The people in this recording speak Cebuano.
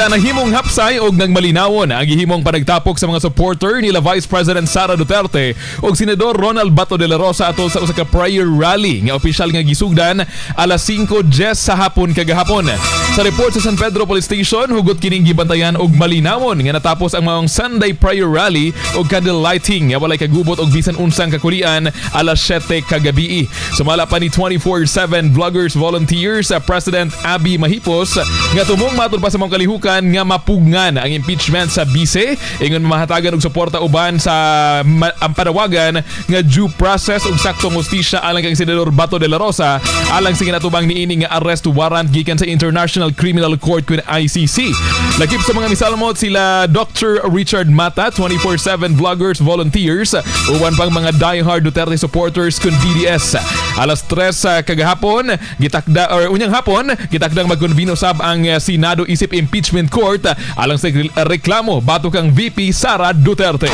Nahimong hapsay og nagmalinawon ang gihimong panagtapok sa mga supporter nila Vice President Sara Duterte ug Senador Ronald Bato de la Rosa atol sa usa ka prayer rally nga opisyal nga gisugdan alas 5:10 sa hapon kagahapon. Sa report sa San Pedro Police Station, hugot kining gibantayan og malinawon nga natapos ang maong Sunday prayer rally og candle lighting nga walay kagubot og bisan unsang kakulian alas 7 kagabi. Sumala pa ni 24/7 Vloggers Volunteers sa President Abby Mahipos nga tumong matud pa sa mga kalihukan nga mapugngan ang impeachment sa bise ingon mahatagan og suporta uban sa ang panawagan nga due process ug saktong hustisya alang kang Senador Bato de la Rosa alang sa ginatubang niini nga arrest warrant gikan sa International Criminal Court kun ICC. Lakip sa mga misalmot sila Dr. Richard Mata, 24/7 Vloggers Volunteers, uban pang mga diehard Duterte supporters kun DDS. Alas 3 sa kagahapon, gitakda or unyang hapon, gitakdang magkonvino sab ang Senado isip impeachment court alang sa reklamo batok kang VP Sara Duterte.